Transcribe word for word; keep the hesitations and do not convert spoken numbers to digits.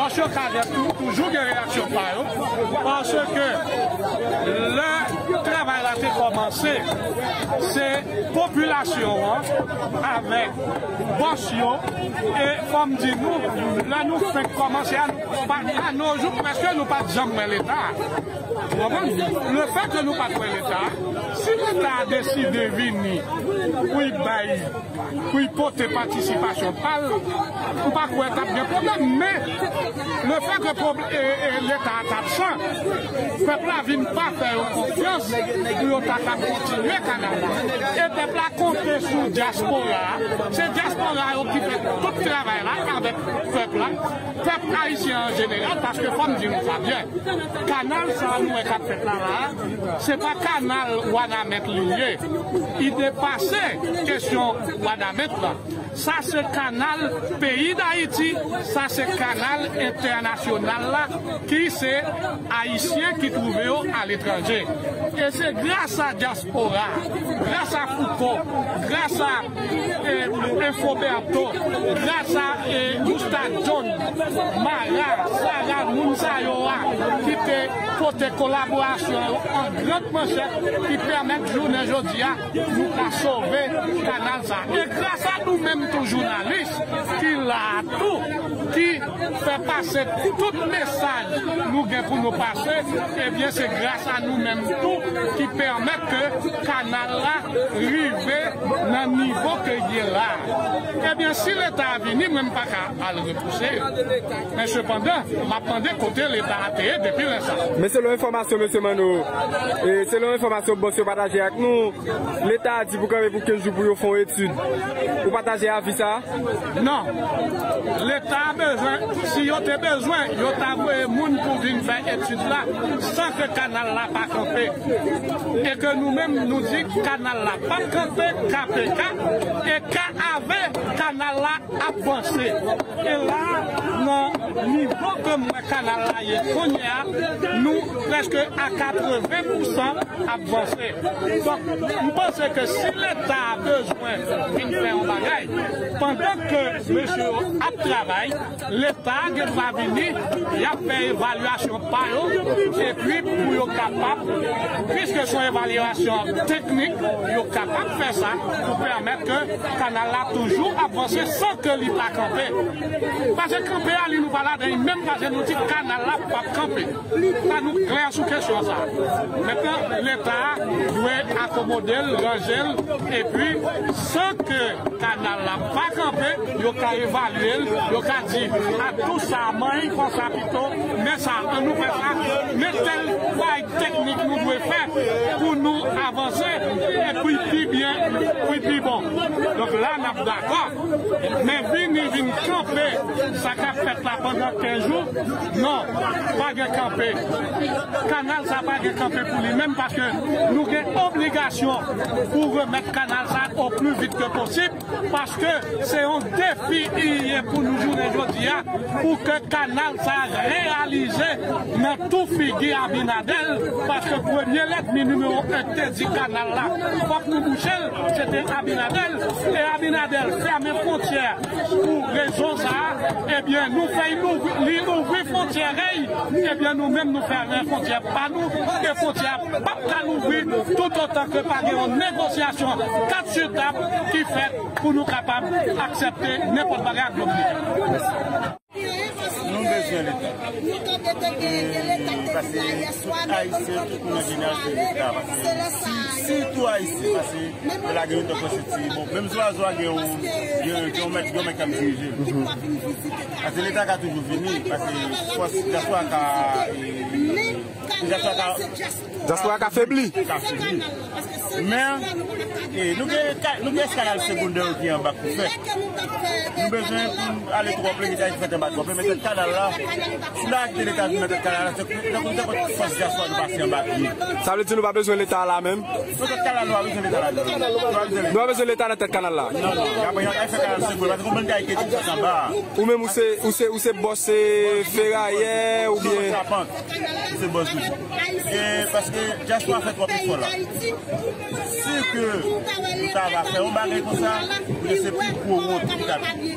Bòs yo ka gen tou-, toujou gen reyaksyon pa yo, paske lè travay la te kòmanse, se popilasyon an avèk bòs yo, e fò m di nou, lè nou fenk kòmanse a, nou pa, a nos jours, prèske nou pa t janm wè Leta. Ou konprann? Le fè ke nou pa t wè Leta, si Leta deside vini pou l bay pou l pote patisipasyon pa l, m pa kwè t ap gen pwoblèm. Men, le fè ke pwob-, e, e, Leta a t absan, pèp la vin pa fè yo konfyans pou yo ta kab kontinye kanal la. E pèp la konte sou dyaspora a. Se dyaspora yo ki fè tout travay la avèk pèp la, pèp ayisyen an jeneral, paske fò m di nou sa byen. Kanal sa a nou wè k ap fèt la, la a, se pa kanal Wanament li ye. Li depase kesyon Wanament la. Sa se kanal peyi Dayiti, sa se kanal entènasyonal la, ki se Ayisyen ki twouve yo aletranje. E se gras a dyaspora, gras a Fouco, gras a, e, Infoberto, gras a, e, Moustad John, Mara, Sara, moun sa yo a, ki te pote kolaborasyon yo an gran manchèt, ki pèmèt jounen jodi a, nou ka sove kanal sa. E gras a nou menm tou jounalis ki la a tou, ki fè pase tout mesaj nou gen pou nou pase, ebyen se gras a nou menm tou ki pèmèt ke kanal la rive nan nivo ke l ye la. Ebyen si Leta a vini, mwen m pa ka al repouse yo. Men sepandan, m ap mande kote Leta a te ye depi lè sa. Men selon enfòmasyon mesye Manno, e selon enfòmasyon bòs yo pataje ak nou, Leta a di pou kanpe pou kenz jou pou yo fè yon etid. Ou pataje avi sa a? Non. Leta a bezwen, si yo te bezwen, yo ta voye moun pou vin fè etid la san ke kanal la pa kanpe. E ke nou menm nou di kanal la p ap kanpe, K P K, e K A V, kanal la ap vanse. E la, nan nivo ke m wè kanal la ye kounye a, nou prèske a katreven pousan ap vanse. Donk, m panse ke si Leta a bezwen vin fè yon bagay, pandan ke mesye yo ap travay, Leta a gen dwa vini, y ap fè evalyasyon pa yo, epi pou yo kapab, piske se yon evalyasyon teknik, yo kapab fè sa pou pèmèt ke kanal la toujou ap vanse san ke li pa kanpe. Paske kanpe a, li nou pa ladan, li menm paske nou di kanal la p ap kanpe. Sa nou klè sou kesyon sa. Mentnan, Leta a dwe akomode l, ranje l, epi san ke kanal la pa kanpe, yo ka evalye l, yo ka di, atou sa a manyen konsa pito, men sa, ann nou fè sa, men tèl bagay teknik nou dwe fè pou nou avanse, e pou l pi byen, pou l pi bon. Donk la, n ap dakò. Men vini, vin kanpe sa k ap fèt la pandan kenz jou, non, pa gen kanpe. Kanal sa pa gen kanpe pou li menm, paske nou gen obligasyon pou remèt kanal sa o pli vit ke posib, paske se yon defi li ye pou nou jounen jodi a, pou ke kanal sa reyalize nan tou figi Abinader, paske premye lènmi nimewo en te di kanal la, fòk nou bouche l, se te Abinader, e Abinader fèmen fwontyè pou rezon sa a, ebyen, nou fè l ouvri, li ouvri fwontyè rèy, ebyen, nou menm nou fèmen fwontyè pa nou, e fwontyè p ap ka louvri toutotan ke pa gen yon negosyasyon kat sou tab ki fèt pou nou kapab aksepte nenpòt bagay ak Dominik. Nou bezwen Leta. E, paske tout Ayisyen, tout moun an jeneral se Leta. Paske si, sitou Ayisyen, paske lè la gen yon tan kòm se ti, bon, menm zwazo a gen yon, gen, gen yon mèt, gen yon mèt k ap dirije l. Paske Leta ka toujou vini, paske fòs dyaspora ka, e, dyaspora ka Dyaspora ka febli. Ka febli. Men, e, nou gen ka-, nou gen eskalal segondè yo ki anba pou fèt. Nou bezwen pou n ale twò plen, ki ta fèt anba twò plen, men kanal la, si n ta kite Leta vin nan tèt kanal la, se tankou, tankou fòs dyaspora nou pase anba pye. Sa vle di nou pa bezwen Leta la menm? Nou tèt kanal, nou pa bezwen Leta la. Nou pa bezwen Leta. Nou pa bezwen Leta nan tèt kanal la. Non, non. Y ap, y ap fè kanal segondè, paske konprann kay ki fèt anba. Ou menm ou se, ou se, ou se bòs, se ferayè oubyen? Se bòs toujou. E paske dyaspora fè twòp efò la. Si ke nou ta va fè yon bagay konsa, se pi gwo wont ki ta vini.